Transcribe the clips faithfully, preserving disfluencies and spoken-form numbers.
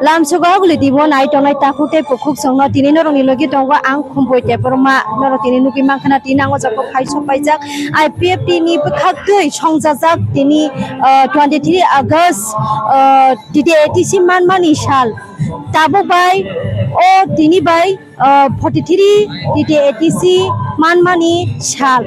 Lamsogo aguli dibo nai tongnai takhuk tei bukhuk songno tini norokni logi tongo ang Khumpui Debbarma. Norok tini nugwi mankha na tini ang o jaga phai sok paijak I P F T ni bwkhak twi songjajak tini, ah, twenty three August, ah, T T A T C manmani sal. Tabuk bai o tini bai ah, forty three T T A T C manmani sal.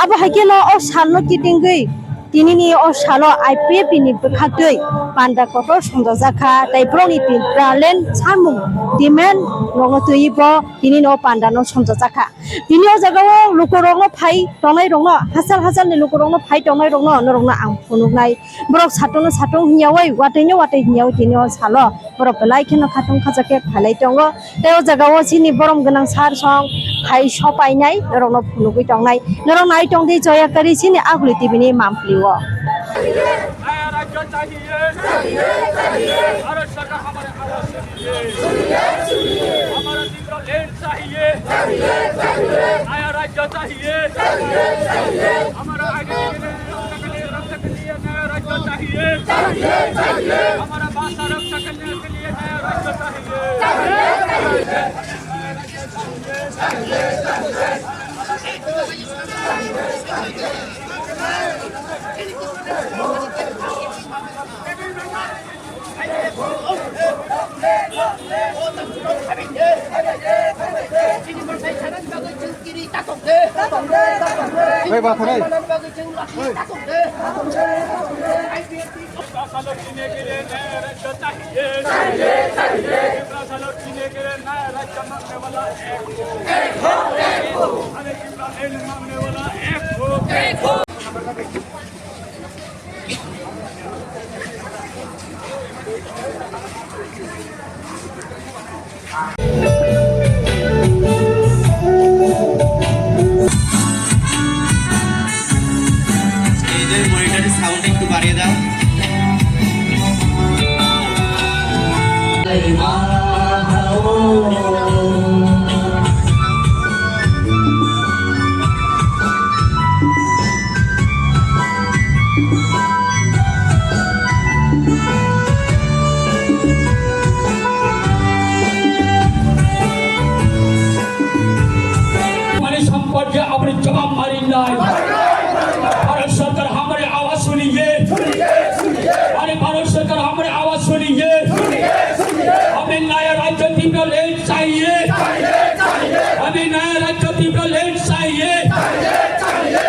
Abo hai kheno o salno kitingwi tinini o salo I P F T ni bwkhaktwi panda kotor songjajak kha, tei borokni Tipraland samung demand rokno twiwi bo tinini o pandano songjajak kha. Tini o jagao lukurokno phai tongnairokno, hachal hachalni lukurokno phai tongnairokno norokno ang phunuknai. Borok satungno satung hinya oi, watwino watwi hinya oi tini o salo. Borok belai kheno khatung khajak khe phailai tongo. Tei o jaga o chini borom gwnang sir song phai sopainai, norokno phunugwi tongnai. Norok nai tong di Joya Kari chini Aguli T V ni mampli o. नया राज्य चाहिए। भारत सरकार हमारे आवाज सुनिए। हमारा तीव्र लैंड चाहिए। नया राज्य चाहिए। हमारा आगे के लिए, रक्षा के लिए, रक्षा के लिए नया राज्य चाहिए। हमारा भाषा रक्षा करने के लिए नया राज्य चाहिए। Stage-এর monitor-এর sound একটু বাড়িয়ে দাও। हमारे संपत्ति अपने जवाब मारी लाए। भारत सरकार हमारे आवाज सुनिए। अरे भारत सरकार हमारे आवाज सुनिए। हमें नया राज्य तिब्रा लैंड चाहिए। हमें नया राज्य तिब्रा लैंड चाहिए।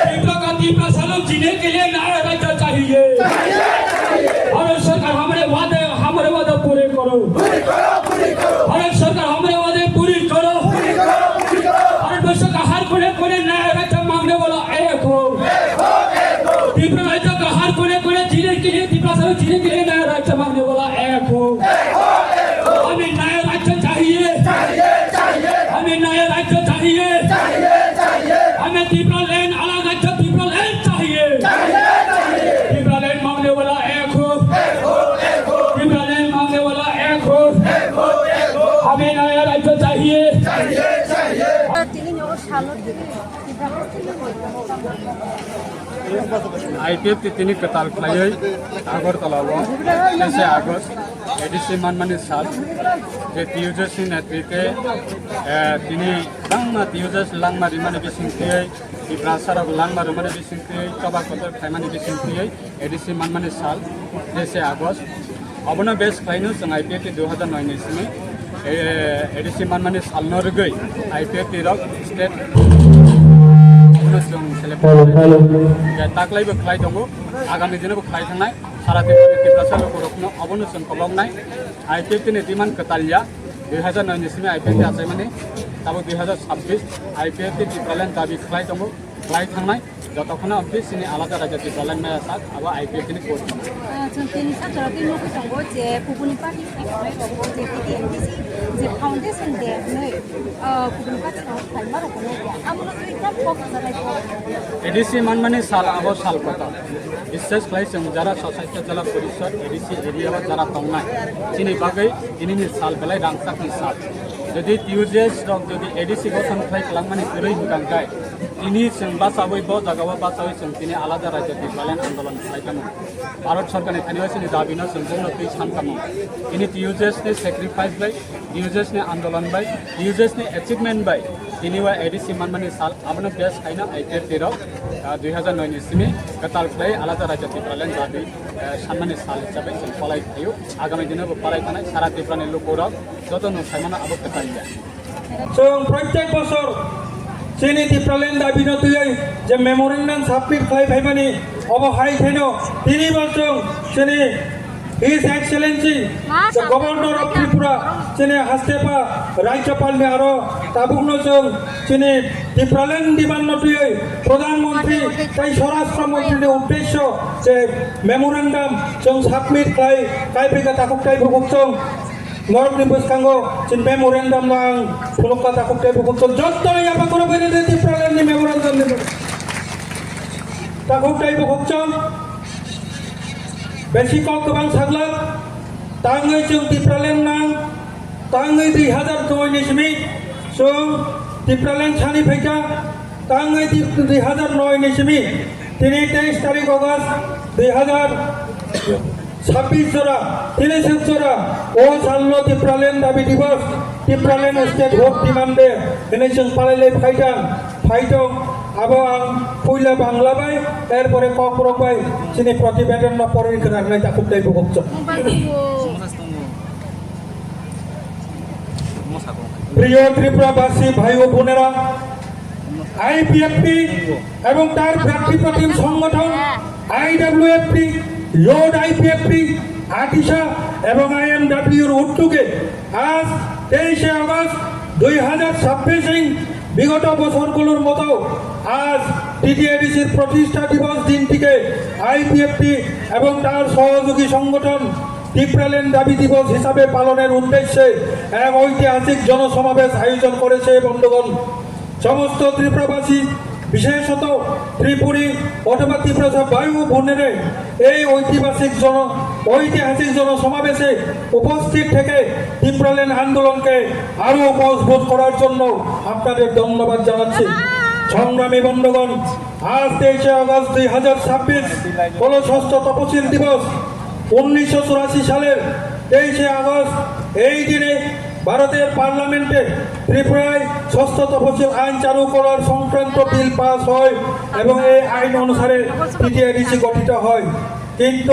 तिब्रा का तिब्रा सालों जीने के लिए नया राज्य चाहिए। भारत सरकार हमारे वादे, हमारे वादा पूरे करो। भारत सरकार हमारे वादे पूरी करो। भारतवर्ष का हर कोने कोने नया राज्य मांगने वाला एक हो। तिब्रा राज्य का हर कोने कोने जीने के लिए, तिब्रा सालों जीने के लिए नया राज्य मांगने वाला एक हो। हमें नया राज्य चाहिए। हमें नया राज्य चाहिए। हमें तिब्रा लैंड अलग राज्य तिब्रा लैंड चाहिए। तिब्रा लैंड मांगने वाला एक हो। तिब्रा लैंड मांगने वाला एक हो। हमें नया राज्य चाहिए। I P F T tini kwtal khlaiwi Agartala o teisa August A D C manmani sal, je T U J C ni netrite, eh, tini bangma T U J C langma rimani bising twiwi, Tiprasarok langma rwmani bising twiwi, choba kotor khlaimani bising twiwi A D C manmani sal, teisa August. Obono base khlaino chwng I P F T dui hazar noi ni simi, eh, A D C manmani salno rwgwi I P F T rok state obono chwng celebrate khlai. Je taklaibo khlai tongo, agami dinobo khlai thangnai, sara Tripura ni Tiprasa lukurokno obono chwng koloknai. I P F T ni demand kwtal ya, dui hazar noi ni simi I P F T achaimani, tabuk dui hazar chabbish I P F T Tipraland dabi khlai tongo, khlai thangnai, jotokhno obdi sini alada raida Tipraland maya sak, abo I P F T ni court. Ah, chwng tini saka twi nugwi tongo je kubuni party ni khwlai rok bo je T T M T C je foundation day hwnwi, ah, kubuni party rok khlai ma rok hwnwi ya. Amo no twi kok kok kok kok. A D C manmani sal abo sal kotor. Bishes khlai chwng jara Sosakya Jala Porishad A D C area o jara tongnai, chini bagwi tinini sal belai rangchakni sal. Jodi T U J S rok jodi A D C gothon khlai kwlangmani kwrwi hwnkha hwnkhe, Tini chwng bachawi, bo jagao bachawi chwng tini alada raijyo Tipraland andolon khlai tamo. Bharat Sarkarni thani chini dabino chwng bongno twi san tamo. Tini T U J S ni sacrifice bai, T U J S ni andolon bai, T U J S ni achievement bai tini wa A D C manmani sal, abono base khaina I P F T rok, ah, dui hazar noi ni simi kwtal khlai alada raijyo Tipraland dabi, eh, sanmani sal hisabe chwng palai phaio. Agami dino bo palai thanai sara Tiprani lukurok joto no saimano abo kwtal ya. Chwng proitek bosor chini Tipraland dabino twiwi je memorandum submit khlai phaimani, obo hai kheno tini bo chwng chini His Excellency, the Governor of Tripura, chini hastepha Rajyapal ni aro tabukno chwng chini Tipraland demand no twiwi Pradhan Mantri tei Swarashtra Mantri ni uddesyo je memorandum chwng submit khlai, kaibrika takhuk tei bukhuk chwng Norokni bwskango chini memorandum no ang phunukna takhuk tei bukhuk chwng jottoni yapha khorok bai rwdi Tipraland ni memorandum ni takhuk tei bukhuk chwng besi kok kwbang saglak tangwi chwng Tipraland nang tangwi dui hazar noi ni simi chwng Tipraland sani phaikha. Tangwi di-, dui hazar noi ni simi tini teis tarik August dui hazar sabbish jora, tini suk jora, o salno Tipraland dabi divos, Tipraland state hope demand day, hwnwi chwng palai lai phaitang, phaitong, abo ang puila Bangla bai, erpore Kokborok bai, chini protibedon no porwi khwnarnai takhuk tei bukhuk chwng. প্রিয় ত্রিপুরাবাসী ভাই ও বোনেরা, আইপিএফটি এবং তার ব্যক্তিপ্রতিম সংগঠন আইডব্লিউএফটি, youth IPFT, আটিশা এবং আইএমডব্লিউর উদ্যোগে আজ তেইশে আগস্ট দুই হাজার ছাব্বিশ, বিগত বছরগুলোর মতো আজ টিটিএডিসির প্রতিষ্ঠা দিবস দিনটিকে আইপিএফটি এবং তার সহযোগী সংগঠন তিপ্রাল্যান্ড দাবি দিবস হিসাবে পালনের উদ্দেশ্যে এক ঐতিহাসিক জনসমাবেশ আয়োজন করেছে বন্ধুগণ। সমস্ত ত্রিপুরাবাসী, বিশেষত ত্রিপুরী অথবা তিপ্রাসা ভাই ও বোনেরা এই ঐতিহাসিক জন-, ঐতিহাসিক জনসমাবেশে উপস্থিত থেকে তিপ্রাল্যান্ড আন্দোলনকে আরও মজবুত করার জন্য আপনাদের ধন্যবাদ জানাচ্ছি। সংগ্রামী বন্ধুগণ, আজ তেইশে আগস্ট দুই হাজার ছাব্বিশ হলো ষষ্ঠ তপশিল দিবস। উনিশশো চুরাশি সালের তেইশে আগস্ট এই দিনে ভারতের পার্লামেন্টে ত্রিপুরায় ষষ্ঠ তপশিল আইন চালু করার সংক্রান্ত বিল পাস হয় এবং এই আইন অনুসারে টিটিআইডিসি গঠিত হয়। কিন্তু